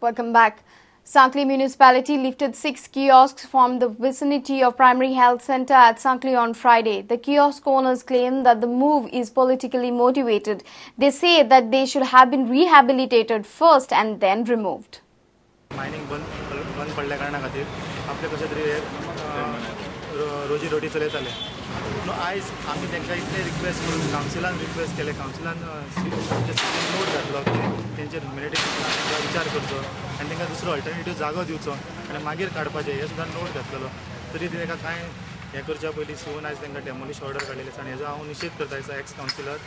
Welcome back. Sankhali Municipality lifted 6 kiosks from the vicinity of Primary Health Center at Sankhali on Friday. The kiosk owners claim that the move is politically motivated. They say that they should have been rehabilitated first and then removed. Mining बंद पडल्या कारणा खातीर आपले कशें तरी रोजी रोटी चलयताले. पूण आयज आमी तांकां इतले रिक्वेस्ट करून कावन्सिलान रिक्वेस्ट केले, कावन्सिलान नोट घातलो की तेंचेर ह्युमॅनिटेरियन विचार करचो आनी तांकां दुसरो अल्टरनेटीव जागो दिवचो आनी मागीर काडपाचें हें सुद्दां नोट घातलेलो. तरी तांकां कांय हें करच्या पयलीं सीओन आयज तांकां डेमोलिश ऑर्डर काडलेली आसा आनी हेजो हांव निशेध करता एज एक्स कावन्सिलर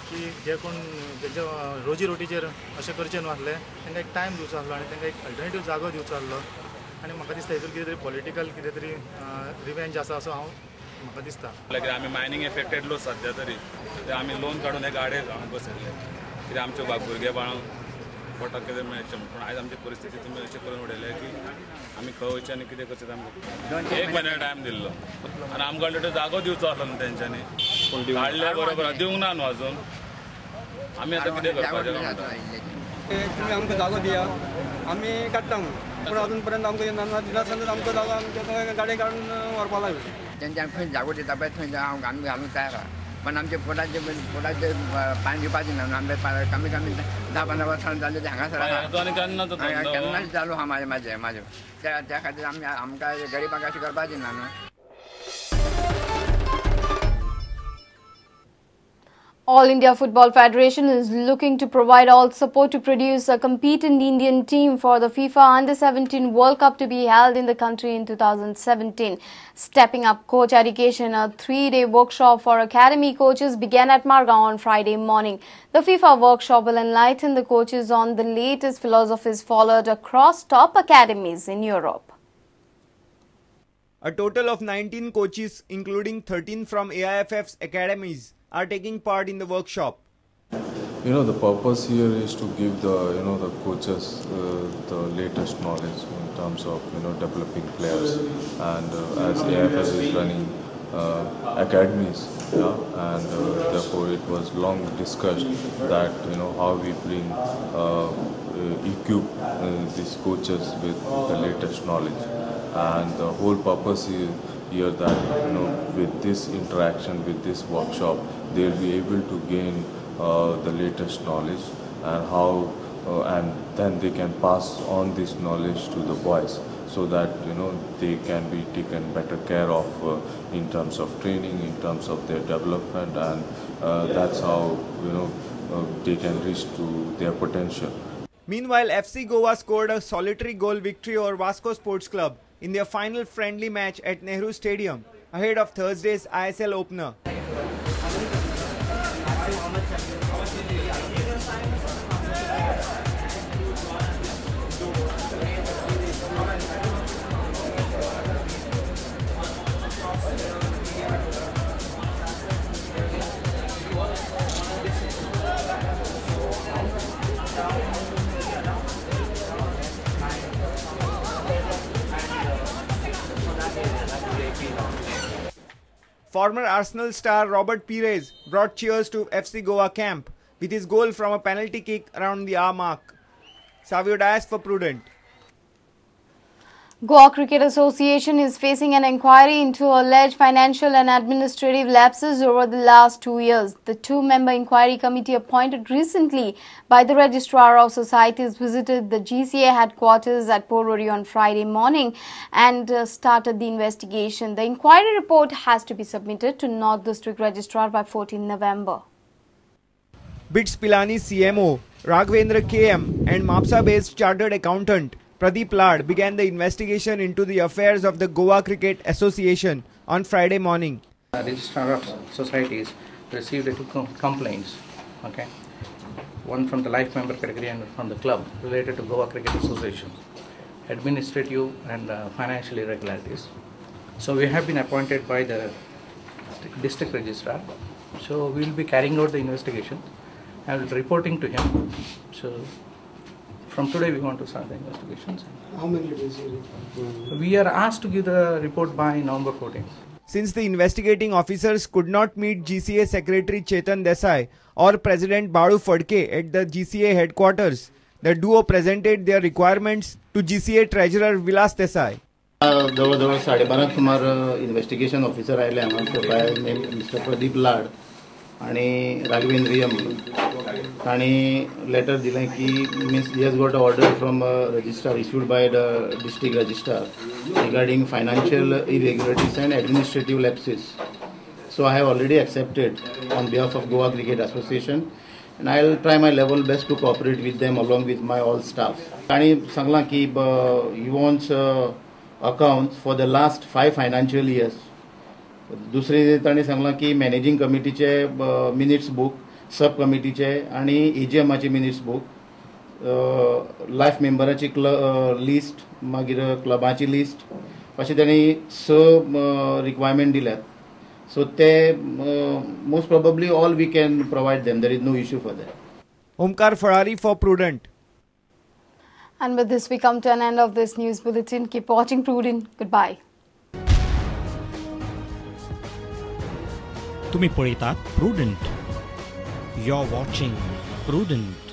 की जे कोण तेंच्या रोजी रोटीचेर अशें करचें न्हू आसलें, तांकां एक टायम दिवचो आसलो आनी तांकां एक अल्टरनेटीव जागो दिवचो आसलो. आनी म्हाका दिसता हितून कितें तरी पॉलिटिकल कितें तरी रिवेंज आसा असो हांव म्हाका दिसता. आमी मायनींग एफेक्टेड लोक सद्या तरी ते आमी लोन काडून हे गाडे हांगा बसयल्ले कित्याक आमचे भुरगे बाळांक पोटाक कितें मेळचें म्हूण. पूण आयज आमची परिस्थिती तुमी अशें करून उडयल्या की आमी खंय वयचें आनी कितें करचें आमकां एक म्हयन्या टायम दिल्लो आनी आमकां ऑलरेडी जागो दिवचो आसलो न्हू तेंच्यांनी, काडल्या बरोबर दिवंक ना न्हू अजून. आमी आतां कितें करपाचें म्हणटा, तुमी आमकां जागो दिया आमी काडटा म्हणून, पूण अजून पर्यंत आमकां दिनासतना आमचो जागो आमच्या गाडी काडून व्हरपा लागले. तेंच्यान खंय जागो दिता पळय थंय हांव आमी घालूंक तयार आहा, पण आमचे पोटाचे पोटाचे पाणी दिवपाचें ना. आमचे कमी कमी 10-15 वर्सां जाले ते हांगासर आहा, केन्नाच चालू आहा म्हाजें म्हाजें म्हाजें त्या खातीर आमी आमकां गरिबांक अशें करपाचें ना न्हू. All India Football Federation is looking to provide all support to produce a competent Indian team for the FIFA Under-17 World Cup to be held in the country in 2017. Stepping up coach education, a 3-day workshop for academy coaches began at Margao on Friday morning. The FIFA workshop will enlighten the coaches on the latest philosophies followed across top academies in Europe. A total of 19 coaches, including 13 from AIFF's academies, are taking part in the workshop. You know, the purpose here is to give the, you know, the coaches the latest knowledge in terms of, you know, developing players, and as AIFF is running academies, yeah, and therefore it was long discussed that, you know, how we bring equip these coaches with the latest knowledge. And the whole purpose is here that, you know, with this interaction, with this workshop, they will be able to gain the latest knowledge and how and then they can pass on this knowledge to the boys so that, you know, they can be taken better care of in terms of training, in terms of their development, and that's how, you know, they can reach to their potential. Meanwhile, FC Goa scored a solitary goal victory over Vasco Sports Club in their final friendly match at Nehru Stadium ahead of Thursday's ISL opener. Former Arsenal star Robert Pires brought cheers to FC Goa camp with his goal from a penalty kick around the hour mark. Savio Dias for Prudent. Goa Cricket Association is facing an inquiry into alleged financial and administrative lapses over the last 2 years. The two-member inquiry committee appointed recently by the Registrar of Societies visited the GCA headquarters at Porvorim on Friday morning and started the investigation. The inquiry report has to be submitted to North District Registrar by 14 November. BITS Pilani CMO Raghavendra KM and Mapsa-based chartered accountant Pradeep Lad began the investigation into the affairs of the Goa Cricket Association on Friday morning. The Registrar of Societies received two complaints, okay, one from the life member category and from the club related to Goa Cricket Association, administrative and financial irregularities. So we have been appointed by the district registrar. So we will be carrying out the investigation and reporting to him. So from today we want to start the investigations. How many days? We are asked to give the report by November 14th. Since the investigating officers could not meet GCA Secretary Chetan Desai or President Balu Phadke at the GCA headquarters, The duo presented their requirements to GCA Treasurer Vilas Desai. जवळजवळ 12:30 सुमार investigation officer आयले हांगा बाय mister Pradeep लाड आनी Raghavendra M तांणी letter दिलें की means he has got order from registrar issued by the district registrar regarding financial irregularities and administrative lapses. So I have already accepted on behalf of Goa Cricket Association and I will try my level best to cooperate with them along with my all staff. तांणी सांगलां की he wants accounts for the last 5 financial years. दुसरे तांणी सांगलां की managing कमिटीचे minutes book, सब कमिटीचे आनी एजीएमाचे मिनिट्स बुक, लायफ मेंबराची लिस्ट, मागीर क्लबाची लिस्ट, अशें तांणी 6 रिक्वायरमेंट दिल्यात. सो ते most probably all we can provide them. There is no issue for that. Omkar Ferrari for Prudent. And with this, we come to an end of this news bulletin. Keep watching Prudent. Goodbye. तुम्ही पळयतात Prudent. You're watching Prudent.